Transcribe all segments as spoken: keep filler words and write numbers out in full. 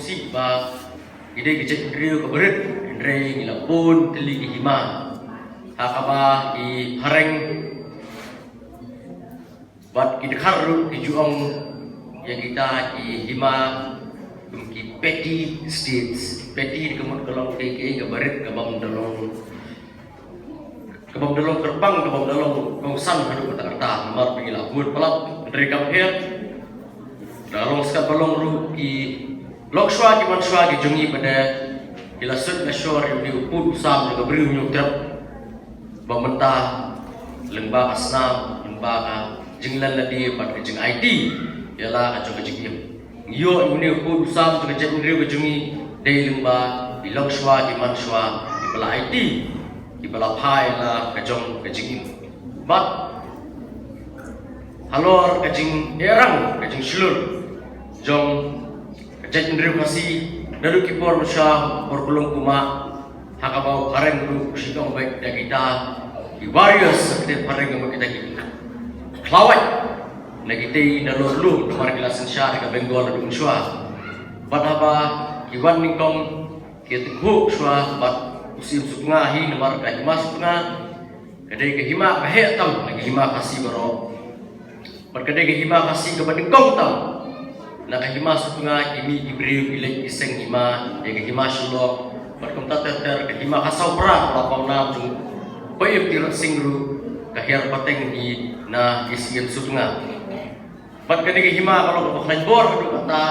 Sih ba ki dei ka jaitbynriew kaba rit, hynrei ngi la bun tylli ki hima ha kaba ki phareng bad ki dkhar ruh ki ju ong ïa kita ki hima kum ki petty states. Petty ka mut ka long kaei kaei kaba rit, kabym da long, kabym da long kyrpang, kabym da long kongsan haduh katta katta. Namar ba ngi la bun palat, hynrei kam pher. Da long skat ba long ruh, ki lok shuwa ki man shuwa ki jong ngi pat de ki la sut la shor ïa une u pud u sam jong ka Bri u Hynñiewtrep. Ba mynta lyngba ka snam, lyngba ka jinglen lade bad ka jingaiti ïa la ka jong ka jingim, ngi ïoh ïa une u pud u sam jong ka jaitbynriew ka jong ngi dei lyngba ki lok shuwa ki man shuwa kiba la aiti, kiba la phai ïa la ka jong ka jingim. Bad halor ka jingïarap, ka jingshlur jong ka jaitbynriew Khasi, naduh ki por mynshuwa, por kulung kumba, ha kaba u phareng ruh u shong beit da kita ki warriors, kita ki phareng, kita ki khlawait na kitei nalor lum, namar ki la synshar ha ka Bengal naduh mynshuwa. Bad haba ki wan nyngkong, ki ïatyngkhuh shuwa bad u Syiem Sutnga hi, namar ka Hima Sutnga ka dei ka hima ba heh tam na ka hima Khasi baroh. Bad ka dei ka hima Khasi kaba nyngkong tam. Na ka Hima Sutnga ki mih ki briew ki leit ki seng hima ïa ka Hima Shillong. Bad kumta ter ter ka Hima Khasaw Phra, ka la pawnam jong u Bah Ïewtyrot Sing ruh ka hiar pateng hi na ki Syiem Sutnga. Bad kane ka hima ka long kaba khlaiñ bor haduh katta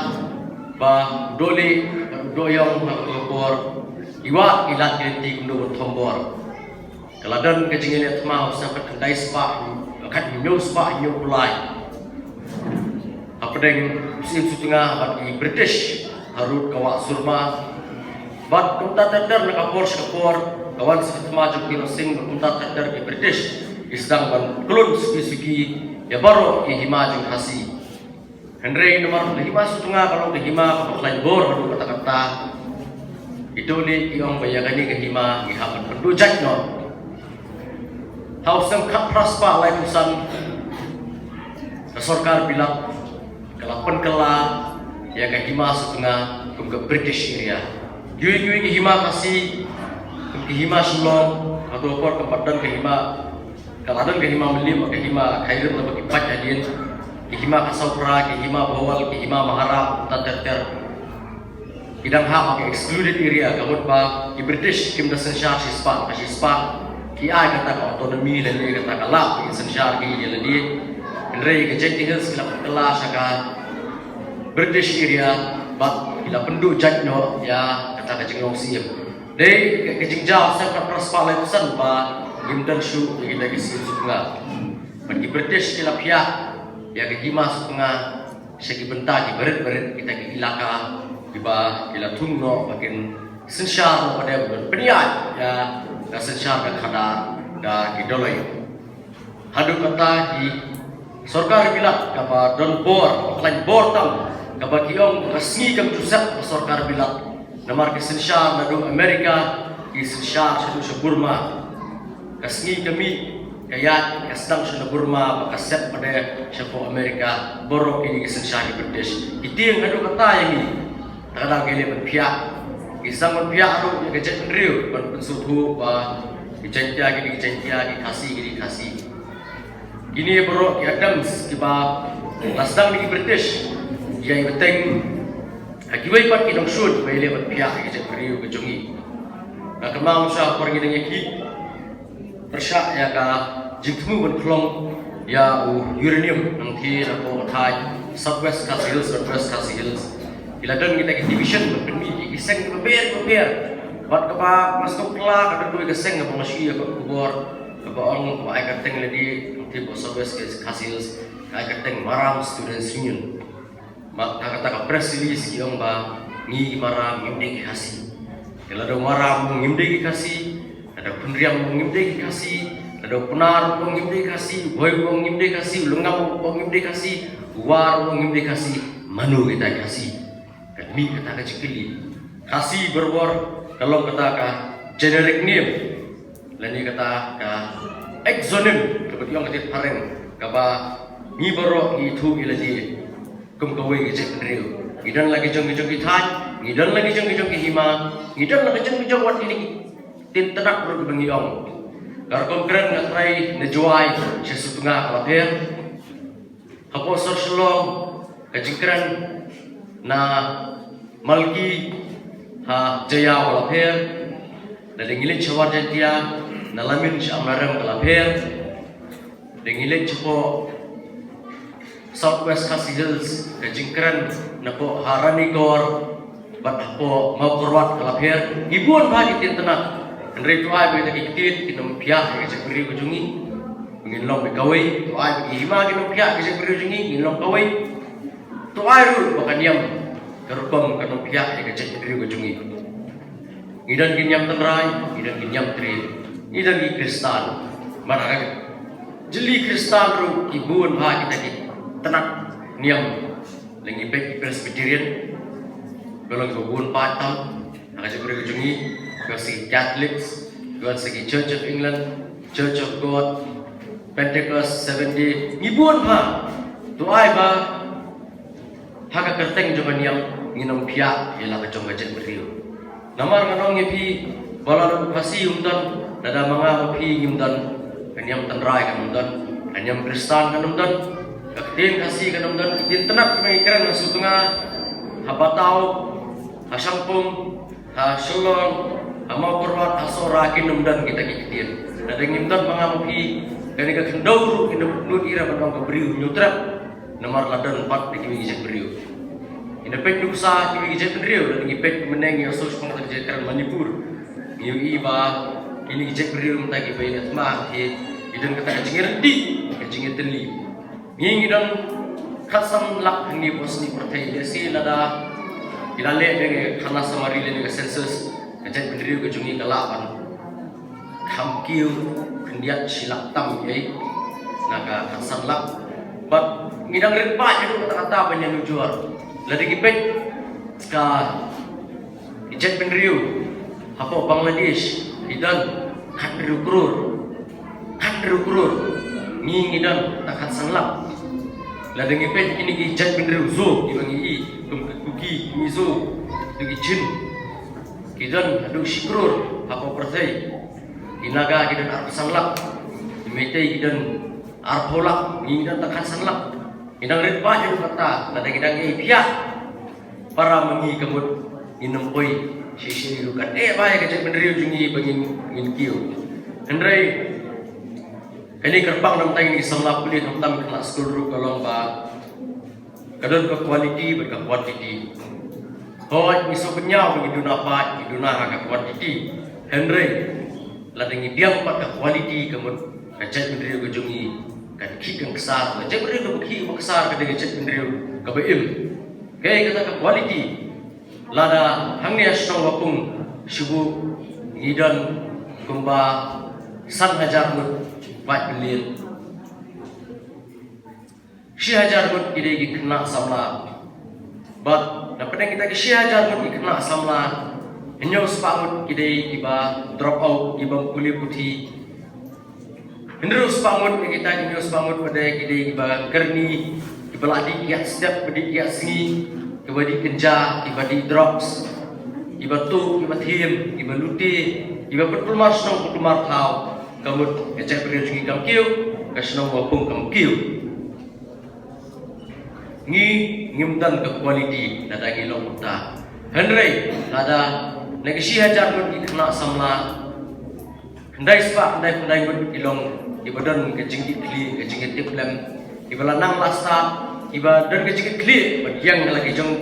ba u dohlieh bad u dohïong ha kato ka por ki wad ki lad ki lynti kumno ban thombor. Ka la don ka jingïaleh thma ha u snem khatkhyndai spah, khathynñiew spah hynñiewphew lai, hapdeng u Syiem Sutnga bad ki British harud ka Wah Surma. Bad kumta ter ter na ka por sha ka por, ka wan sa ka thma jong u Ïewtyrot Sing, bad kumta ter ter ki British ki sdang ban khlun suki suki ïa baroh ki hima jong Khasi. Hynrei namar ka Hima Sutnga ka long ka hima kaba khlaiñ bor haduh katta katta, ki dohlieh ki ong ba ïa kane ka hima ngi hap ban pynduh jait noh. Ha u snem khatphra spah laiphew san, ka sorkar Bilat ka la pynkylla ïa ka Hima Sutnga kum ka British area. Kiwei kiwei ki hima Khasi kum ki Hima Shillong, hato ka por kam pat don ka hima, ka la don ka Hima Mylliem, ka Hima Khyrim, naba ki pait hadien, ki Hima Khasaw Phra, ki Hima Bhowal, ki Hima Maharam, kumta ter ter. Ki dang hap ha ka excluded area, ka mut ba ki British kim da synshar shispah, ka shispah ki ai kata ka autonomy lane kata ka lad, ki synshar ki ïa lade. Hynrei ka Jaintia Hills ki la pynkylla sha ka British area bad ki la pynduh jait noh ïa kata ka jinglong siem. Dei ka, ka jingjaw snem khatphra spah laiphew san ba ngim don shuh ïa kita ki Syiem Sutnga. Bad ki British ki la phiah ïa ka Hima Sutnga sha ki bynta kiba rit ba rit, kita ki ilaka kiba ki la thung noh ba kin synshar noh pat de, ban pynïaid ïa ka synshar ka khadar da ki Doloi. Haduh katta ki sorkar Bilat kaba don bor, khlaiñ bor tam, kaba ki ong ka sngi kam ju sep ka sorkar Bilat. Namar ki synshar naduh America, ki synshar shaduh sha Burma. Ka sngi ka mih, ka ïaid, ka sdang sha na Burma, ba ka sep pat de shapoh America, baroh kine ki synshar ki British. Ki tieng haduh katta ïa ngi. Te ka dang ki leh ban phiah. Ki sdang ban phiah ruh ïa ka jaitbynriew, ban pynsngewthuh ba ki Jaiñtia ki dei ki Jaiñtia, ki Khasi ki dei ki Khasi. Kine baroh ki items kiba la sdang da ki British ïa i bteng ha kiwei pat ki nongshun ba ïaleh ban phiah ïa ka jaitbynriew ka jong ngi. Nga kynmaw sha por ngi dang ïakhih pyrshah ïa ka jingthmu ban khlong ïa u uranium hangthie napoh ka thaiñ South West Khasi Hills, North West Khasi Hills. Ki la don kita ki division ban pynmih ïa ki seng kiba pher kiba pher. Bad kaba nga sngewkla ka don kawei ka seng kaba nga shu ïoh ïa ka khubor, kaba ong kaba ai kyrteng lade hangthie hapoh South West Khasi Hills, ka ai kyrteng Maram Students Union. Bad ha kata ka press release ki ong ba ngi Maram ngim dei ki Khasi. Te lada u Maram u ong ngim dei ki Khasi, lada u Khynriam u ong ngim dei ki Khasi, lada u Pnar u ong ngim dei ki Khasi, u Bhoi u ong ngim dei ki Khasi, u Lyngngam u ong ngim dei ki Khasi, u War u ong ngim dei ki Khasi, mano kita ki Khasi? Ka mih kata ka jingkylli. Khasi barabor ka long kata ka generic name lane kata ka exonym kaba ki ong ka phareng, kaba ngi baroh ngi ithuh ïa lade kum kawei ka jaitbynriew. Ngi don la ki jong ki jong ki thaiñ, Ngi don la ki jong ki jong ki hima, ngi don la ki jong ki jong wat kine ki tien tnat ruh kiba ngi ong. Ka rukom kren nga trai na Jowai sha Sutnga ka la pher. Hapoh sor Shillong ka jingkren na Malki ha Jaïaw ka la pher. Lada ngi leit sha War Jaintia na Lamin sha Amlarem ka la pher. Lada ngi leit shapoh South West Khasi Hills ka jingkren napoh ha Ranikor bad hapoh Mawkyrwat ka la pher. Ngi bun bha ki tien tnat. Hynrei to ai ba kita ki ktien kin ym phiah ïa ka jaitbynriew ka jong ngi. Ngin long beit kawei. To ai ba ki hima kin ym phiah ïa ka jaitbynriew jong ngi, ngin long kawei. To ai ruh ba ka niam ka rukom kan ym phiah ïa ka jaitbynriew ka jong ngi. Ngi don ki niam tynrai, ngi don ki niam tynrai, ngi don ki Khristan. Bad ha ka jylli Khristan ruh ki bun bha kita ki tnat niam. Lada ngi peit ki Presbyterian, ki long kiba bun paid tam ha ka jaitbynriew ka jong ngi. Ki wan sa ki Catholics, ki wan sa ki Church of England, Church of God, Pentecost, Seventh Day, ngi bun bha. To ai ba ha ka kyrteng jong ka niam ngin ym phiah ïa la ka jong ka jaitbynriew. Namar ngan ong ïa phi, ba lada u Khasi um don, lada ma nga ma phi ngim don, ka niam tynrai kan ym don, ka niam Khristan kan ym don, ka ktien Khasi kan ym don, ka ktien tnat kiba ngi kren ha Sutnga, ha Bataw, ha Shangpung, ha Shillong, ha Mawkyrwat, ha Sohra kin ym don kita ki ktien. Lada ngim don ma nga ma phi, kane ka khyndew ruh kin ym nud ïa ra ban ong ka briew Hynñiewtrep. Namar la don pat da kiwei ki jaitbynriew. Ngi da peit nuksa kiwei ki jaitbynriew, lada ngi peit mynne ngi ïohsngew shaphang ka jait kren Manipur. Ngi ïohi ba kine ki jaitbynriew mynta kiba ïa thma ki, ki don kata ka jingïarap, ka jingïatylli. Ngi ngi don khatsan lak hangne hapoh sngi pyrthei, lehse lada ki la leh da ka khana summary lane ka census, ka jaitbynriew ka jong ngi ka lah ban kham kiew khyndiat shi lak tam ei na ka khatsan lak. Bad ngi dang rit paid haduh katta katta ban ïanujor. Lada ngi peit ka ki jaitbynriew hapoh Bangladesh ki don khathynriew klur. Khathynriew klur. Ngi ngi don tang khatsan lak. Lada ngi peit kine ki jaitbynriew Zo kiba ngi i kum ki Kuki, ki Mizo, ki Chin, ki don haduh shi klur hapoh pyrthei. Ki Naga ki don arphew san lak. Ki Meitei ki don arphew lak. Ngi ngi don tang khatsan lak. Ngi dang rit paid haduh katta, lada ngi dang ïai phiah para ma ngi ka mut ngin ym poi shisha ruh. Katba ïa ka jaitbynriew jong ngi ba ngin, ngin kiew. Hynrei kane kyrpang namar kine ki samla pule, khamtam khynnah skul ruh, ka long ba ka don ka quality bad ka quantity. Hooid, ngi sngewbha ba ngi duna paid, ngi duna ha ka quantity. Hynrei lada ngi biang pat ka quality ka mut ka jaitbynriew ka jong ngi kan khih kan ksar. Ka jaitbynriew kaba khih kaba ksar ka dei ka jaitbynriew kaba im. Kaei kata ka quality? Lada hangne ha shnong Wapung shuh ngi don kumba san hajar ngut paid pynleit. Shi hajar ngut ki dei ki khynnah samla. Bad na pdeng kita ki shi hajar ngut ki khynnah samla, hynñiew spah ngut ki dei kiba drop out, kiba ym pule puthi. Hynriew spah ngut na kita ki hynñiew spah ngut pat ki dei kiba kyrni, kiba la dih kiad step, ba dih kiad sngi, kiba dih kynja, kiba dih drugs, kiba tuh, kiba thiem, kiba lute, kiba pynkulmar shnong pynkulmar thaw. Ka mut ka jaitbynriew jong ngi kam kiew, ka shnong Wapung kam kiew. Ngi ngim don ka quality lada ngi long kumta. Hynrei lada na ki shi hajar ngut ki khynnah samla, khyndai spah khyndai phew khyndai ngut ki long kiba don ka jingkitkhlieh, ka jingïatiplem, kiba la nang la stad, kiba don ka jingkitkhlieh ban ïeng ha la ki jong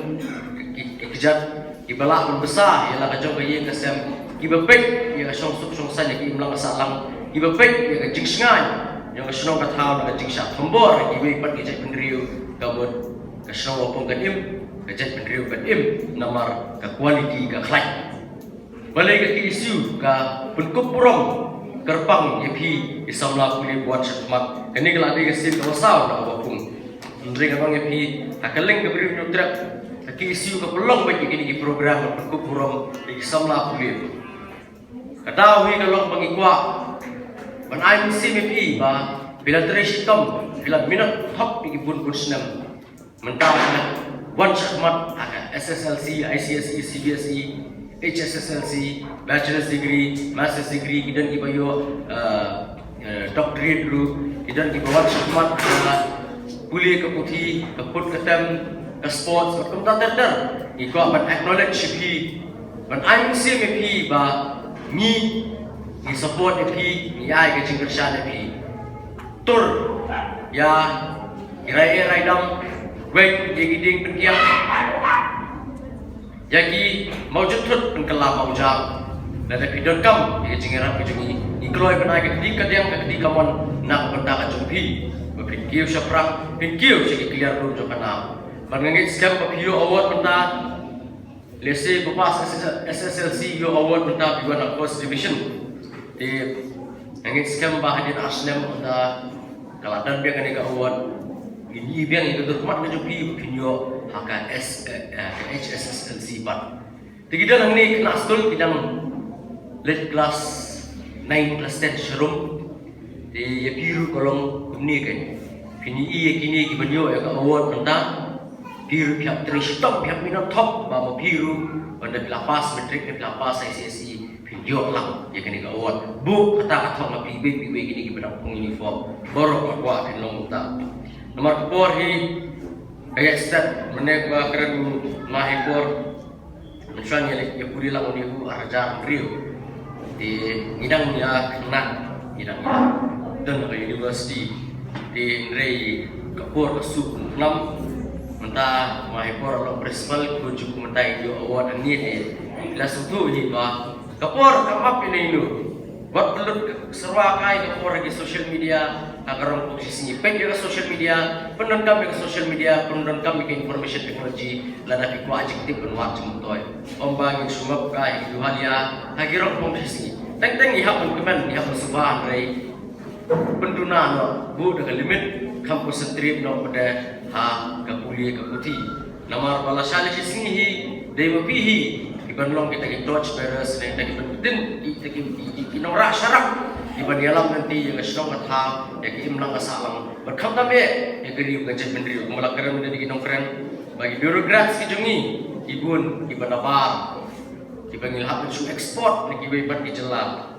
ki, ki, ki kjat, kiba lah ban bsa ïa la ka jong ka ïing ka sem, kiba peit ïa ka shongsuk shongsaiñ, ïa ka imlang ka sahlang, kiba peit ïa ka jingshngaiñ jong ka shnong ka thaw, ka jingshah thombor ïa kiwei pat ki jaitbynriew, ka mut ka shnong Wapung kan im, ka jaitbynriew kan im, namar ka quality ka khlaiñ. Balei ka K S U ka pynkup burom kyrpang ïa phi ki samla pule ba wan sha khmat? Kane ka la dei ka sien kaba saw na Wapung. Hynrei ngan ong ïa phi, ha kylleng ka Bri u Hynñiewtrep, ka K S U ka pynlong beit ïa kine ki program ban pynkup burom ïa ki samla pule. Ka daw hi ka long ba ngi kwah ban ai mynsiem ïa phi ba phi la trei shitom, phi la minot hok ïa ki bun bun snem. Mynta phi la wan shakhmat ha ka S S L C, I C S E, C B S E, H S S L C, bachelor's degree, master's degree, ki don kiba ïoh uh, uh, doctorate ruh, ki don kiba wan shakhmat ha ka pule ka puthi, ka put ka tem, ka sports, ka kumta ter ter. Ngi kwah ban acknowledge ïa phi, ban ai mynsiem ïa phi ba ngi, ngi support ïa phi, ngi ai ka jingkyrshan ïa phi. Tur ïa ki rai eh rai dam, wei ïa ki dieng pynkiang, ïa ki mawjud thut pynkylla mawjam. Lada phi donkam ïa ka jingïarap ka jong ngi, ngi kloi ban ai ka kti ka diang ka kti ka mon na ka bynta ka jong phi. Ba phin kiew shaphrang, phin kiew sha ki kliar rum jong ka nam. Bad nga ngeit skhem ba phi ïoh award mynta. Lehse ba pass S S L C ïoh award mynta phi wan ha first division. Te nga ngeit skhem ba hadien ar snem mynta ka la don biang kane ka award. Ngin ïoh biang ïa ka dur khmat ka jong phi ba phin ïoh ha ka S, eh, eh, ka H S S L C pat. Te ki don hangne ki khynnah skul ki dang leit class nine, class ten sharum. Te ïa phi ruh ka long kumne kein. Phin ïohi ïa kine kiban ïoh ïa ka award mynta. Phi ruh phi hap trei shitom, phi hap minot thok ba ma phi ruh ban da phi la pass matric ne phi la pass I C S E, phin ïoh lang ïa kane ka award. Buh kata ka thong ha phi, beit phi wei kine kiba dang phong uniform. Baroh nga kwah phin long kumta. Namar ka por hi ka ïaid stet, mynne ba kren ma hi por. Mynshuwa ngi leit ïa pule lang une u ar hajar hynriew. Te ngi dang ïa khynnah, ngi dang ïa don ha university. Te hynrei ka por ka suk kum khnam. Mynta ma hi por long principal, ko ju kumta ïa award hangne te la sngewthuh hi ba ka por ka map ïa ino ino. Wat pynlut syrwa kai ka por ha ki social media ha ka rong pok shi sngi. Peit ïa ka social media, pyndonkam ïa ka social media, pyndonkam ïa ka information technology, lada phi kwah jingtip ban wad jingmyntoi. Ym ba ngin shu map kai ha ki duhalia ha ki rong pok shi sngi. Teng teng ngi hap ban kmen, ngi hap ban sngewbha hynrei pynduna noh, buh da ka limit, kham concentrate noh pat ha ka pule ka puthi. Namar ba lashai lashisngi hi dei ma phi hi kiban long kita ki torch bearers ne kita kiban pyntin, kita ki, ki, ki, ki nongrah sharak kiban ïalam lynti ïa ka shnong ka thaw, ïa ka imlang ka sahlang, bad khamtam eh ïa ka ri ka jaitbynriew. Kumba la kren mynne da ki nongkren ba ki bureaucrats ki jong ngi ki bun kiba nabar, kiba ngi lah ban shu export na kiwei pat ki jylla.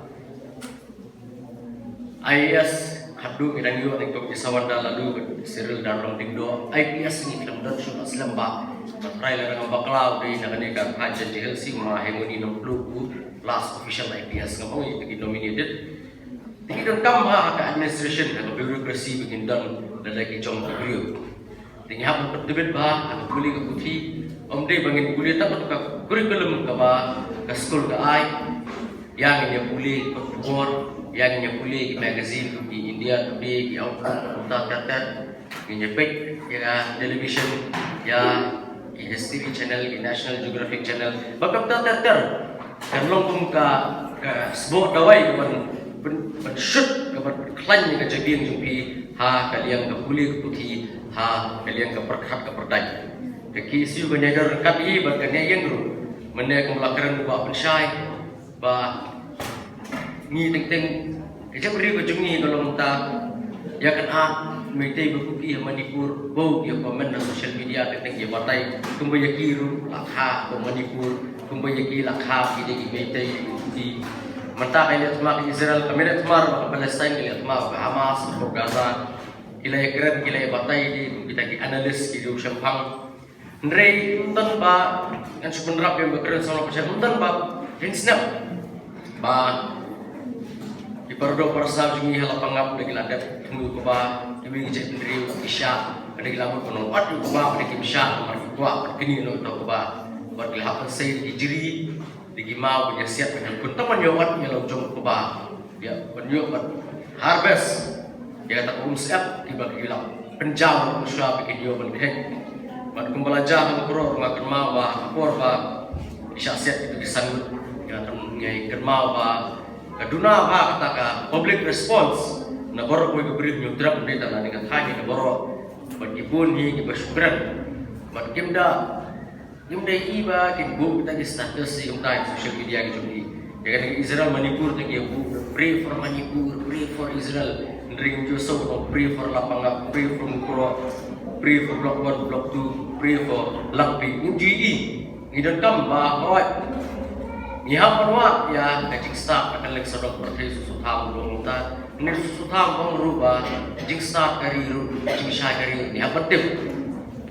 I A S haduh ngi dang ïoh na ki Doctor Sawanda Laloo bad Cyril Darlong Diengdoh. I P S ngi khlem don shuh, la slem bha. Nga trai lada ngam bakla u dei na kane ka Kha Jaintia Hills, u ma Hemuni Nongpluh, u last official I P S, ngam ong ïa ki nominated. Te ki donkam ha ka administration, ha ka bureaucracy ba kin don lada ki jong ki briew. Te ngi hap ban pyntbit bha ha ka pule ka puthi. Ym dei ba ngin pule tang ka curriculum kaba ka skul ka ai. Ïa ngin ïa pule ka khubor, ïa ngin ïa pule ki magazine kum ki India Today, ki Outlook, kumta ter ter. Ngin ïa peit ïa ka television, ïa ki History Channel, ki National Geographic Channel, bad kumta ter ter. Kan long kum ka, ka sboh dawai kaban, ban, ban shut, kaban khlaiñ ïa ka jabieng jong phi ha ka liang ka pule ka puthi, ha ka liang ka pyrkhat ka pyrdait. Ka K S U kan ïa dur ryngkat hi bad kan ïa ïeng ruh. Mynne kum la kren u Bah Pynshai ba ngi teng teng ka jaitbynriew ka jong ngi ka long ta ïa kan ah Meitei bad Kuki ha Manipur, bad ïa comment na social media teng teng ïa batai kumba ïa ki ruh la kha ha Manipur, kumba ïa ki la kha ki dei ki Meitei ki Kuki. Mynta ka ïa leh thma ka Israel, ka ïa leh thma ka Palestine, ka ïa leh thma ka Hamas, ka Gaza. Ki la ïa kren, ki la ïa batai, ki kita ki analyst ki riewshemphang. Hynrei ym don ba ngan shu bynrap ïa ba kren song la pyrshah, ym don ba phin snap ba ki para doh para saw jong ngi ha la Pangap da ki la dep thmu kaba kiwei ki jaitbynriew ki shah, da ki la mut ban ot ïa kaba da kim shah, namar ki kwah ban knieh noh ïa kaba, bad ki la hap ban sei da ki jri da ki maw ban ïa siat ban ïa kun tang ban ïa ot ïa la u jong kaba. Ïa, ban ïoh ban harvest ïa kata ka um syep kiba ki la pynjam mynshuwa ba kin ïoh ban khein. Bad kumba la jia ha Mukroh ruh nga kynmaw ba ka por ba ki shah siat kita ki san ngut, ïa, ngi kynmaw ba ka duna ba kata ka public response na baroh kawei ka briew, Hynñiewtrep, ym dei tang na ka thaiñ, na baroh. Bad ki bun hi kiba shu kren. Bad kim da Ym dei i ba kin buh kita ki status ïa kumta ha social media ki jong ki. Ïa kata ka Israel Manipur te ki buh, "Pray for Manipur, pray for Israel." Hynrei ngim ju sngewthuh, "Pray for Lapangap, pray for Mukroh." Pray for Block One, Block Two, pray for Langpih. Ngi ju ïohi, ngi donkam ba hooid ngi hap ban wad ïa ka jingstad ka leng sawdong pyrthei, Sutsutham ruh ong ta. Ngi Sutsutham ong ruh ba jingstad ka ri ruh, jingshai ka ri ruh ngi hap ban tip.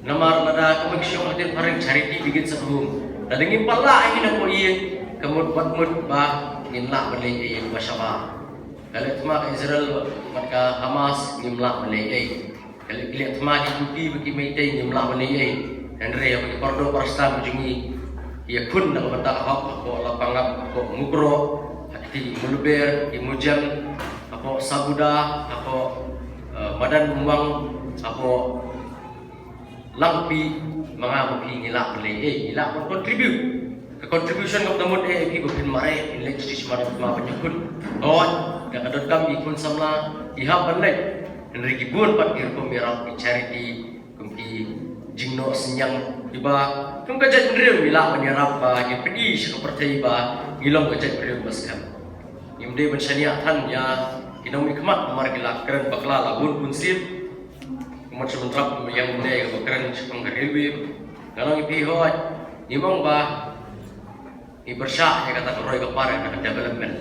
Namar lada ka meng shnong hadien phareng, charity begins at home. Lada ngim pat lah hi na ko ïing, ka mut bad mut ba ngin lah ban leh ei ei ba shabar. Ka leh thma ka Israel bad ka Hamas, ngim lah ban leh ei. Ka leh, ka leh thma ki Kuki bad ki Meitei, ngim lah ban leh ei. Hynrei haba ki paralok parastam jong ngi ki ïakhun na ka bynta ka hok, hapoh Lapangap, hapoh Mukroh, ha ki Mawlber, ki Mawjem, hapoh Sabuda, hapoh, eh, Madan Umang, hapoh Langpih, ma nga ma phi ngi lah ban leh ei, ngi lah ban contribute. Ka contribution kam da mut ei ei phi ba phin mareh, phin leit sha sma, sma ban ïakhun. Hooid, da ka donkam ki khun samla ki hap ban leit. Hynrei ki bun pat ki rukom ïarap, ki charity, kum ki jingnoh synñiang kiba kum ka jaitbynriew ngi lah ban ïarap ba ngin pyni sha ka pyrthei ba ngi long ka jaitbynriew ba skhem. Ngim dei ban shaniah than ïa ki nongmihkhmat namar ki la kren bakla la bun bun sien. Kumba shu mynrap ïa nga mynne kaba kren shaphang ka railway, nga ong ïa phi hooid, ngim ong ba ngi pyrshah ïa kata ka roi ka par, ïa kata ka development.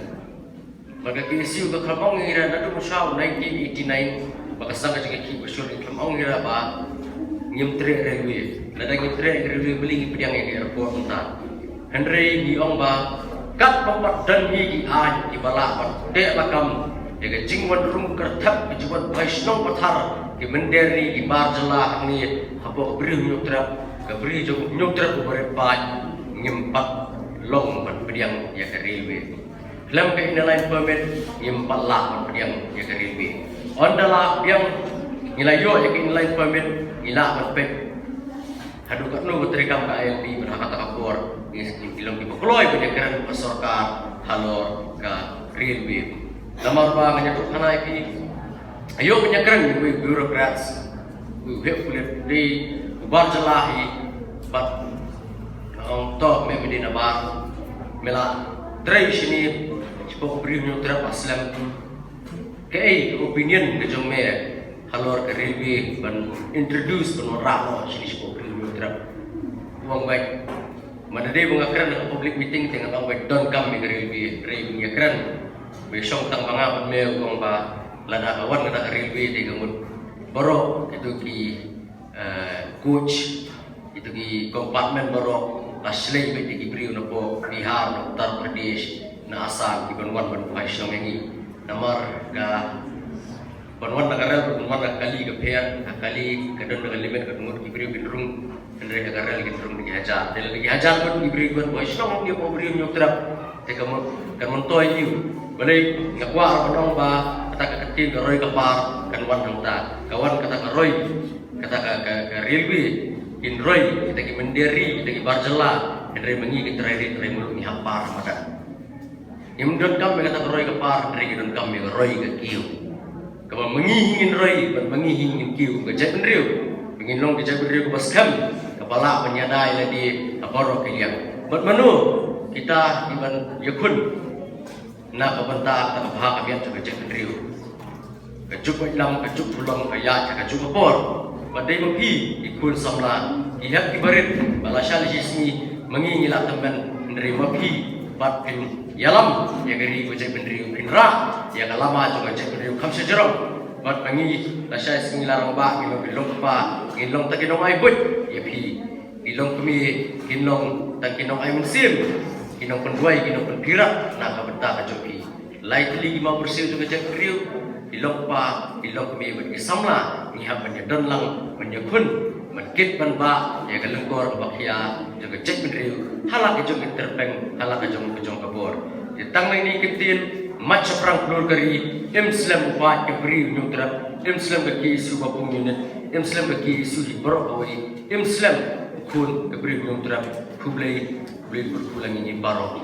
Bad ka K S U ka khlem ong ïa ngi ruh naduh mynshwa nineteen eighty-nine ba ka sdang ka jingïakhih ba shur, ka khlem ong ïa ngi ruh ba ngim treh railway. Lada ngim treh railway, balei ngi pdiang ïa ka airport mynta? Hynrei ngi ong ba katba pat don hi ki aiñ kiba lah ban teh lakam ïa ka jingwan rung kyrthep, ka jingwan phai shnong pathar ki mynder ri, ki bar jylla hangne hapoh ka Bri u Hynñiewtrep, ka bri jong u Hynñiewtrep uba rit paid, ngim pat long ban pdiang ïa ka railway. Khlem ka Inner Line Permit ngim pat lah ban pdiang ïa ka railway. Ynda la biang, ngi la ïoh ïa ka Inner Line Permit, ngi lah ban peit haduh katno ka treikam ka I L P, bad ha kata ka por ngi, ngi long kiba kloi ban ïakren bad ka sorkar halor ka railway. Namar ba ngan ïathuh khana ïa phi, aïu ban ïakren ïa uwei u bureaucrats, uwei u heh pulit, dei u bar jylla hi, bad nga ong to, me me dei na bar, me la trei shane shapoh ka Bri u Hynñiewtrep ba slem. Kaei ka opinion ka jong me halor ka railway ban introduce, ban wanrah noh shane shapoh ka Bri u Hynñiewtrep? U ong beit, ma da dei ba nga kren ha ka public meeting te ngan ong beit donkam ïa ka railway, hynrei ba ngi ïakren, ba shong tang ba nga bad me, u ong ba lada ka wan kata ka railway te ka mut baroh kito ki, eh, coach, kito ki compartment baroh la shlei beit da ki briew na poh Bihar, na Uttar Pradesh, na Assam, ki ban wan ban phai shnong ïa ngi. Namar ka ban wan na ka rel, ban wan na ka kali ka pher, ka kali ka don da ka limit, ka don ngut ki briew kin rung, hynrei ha ka rel kin rung da ki hajar. Te lada ki hajar ngut ki briew ki ban phai shnong ïa u Bri u Hynñiewtrep, te ka mon, ka mon to ïa u. Balei nga kwah ban ong ba kata ka ktien ka roi ka par kan wan hangta. Ka wan kata ka roi, kata ka, ka, ka railway, kin roi kita ki mynder ri, kita ki bar jylla, hynrei ma ngi ki trai ri trai muluk ngi hap par madan. Ngim donkam ïa kata ka roi ka par, hynrei ngi donkam ïa ka roi ka kiew. Kaba ma ngi hi ngin roi bad ma ngi hi ngin kiew, ka jaitbynriew. Ngin long ka jaitbynriew kaba skhem, kaba lah ban ïada ïa lade ha baroh ki liang. Bad mano kita ki ban ïakhun na ka bynta kata ka bha ka miat jong ka jaitbynriew? Ka juk bad lam, ka juk burom, ka ïaid ha ka juk ka por. Bad dei ma phi ki khun samla, ki hep ki barit, ba lashai lashisngi ma ngi ngi la tymmen, hynrei ma phi pat phin ïalam ïa ka ri ka jaitbynriew, phin rah ïa ka lama jong ka jaitbynriew kham shajrong. Bad ma ngi lashai sngi la rangbah, ngi long ki longkpa, ngi long tang ki nongai buit ïa phi. Ki longkmie kin long tang ki nongai mynsiem, ki nongpynduwai, ki nongpynpyrkhat na ka bynta ka jong phi. Lai tylli ki mawbyrsiew jong ka jaitbynriew, ki longkpa, ki longkmie bad ki samla, ngi hap ban ïadon lang, ban ïakhun, ban kit ban bah ïa ka lyngkor kaba khia jong ka jaitbynriew, ha la ka jong ka tyrpeng, ha la ka jong ka jong ka bor. Te tang na kine ki ktien, mait shaphrang khlur ka ri, im slem u paid ka Bri u Hynñiewtrep, im slem ka K S U Bapung Unit, im slem ka K S U hi baroh kawei, im slem u khun ka Bri u Hynñiewtrep. Khublei, khublei, khublei ïa ngi baroh.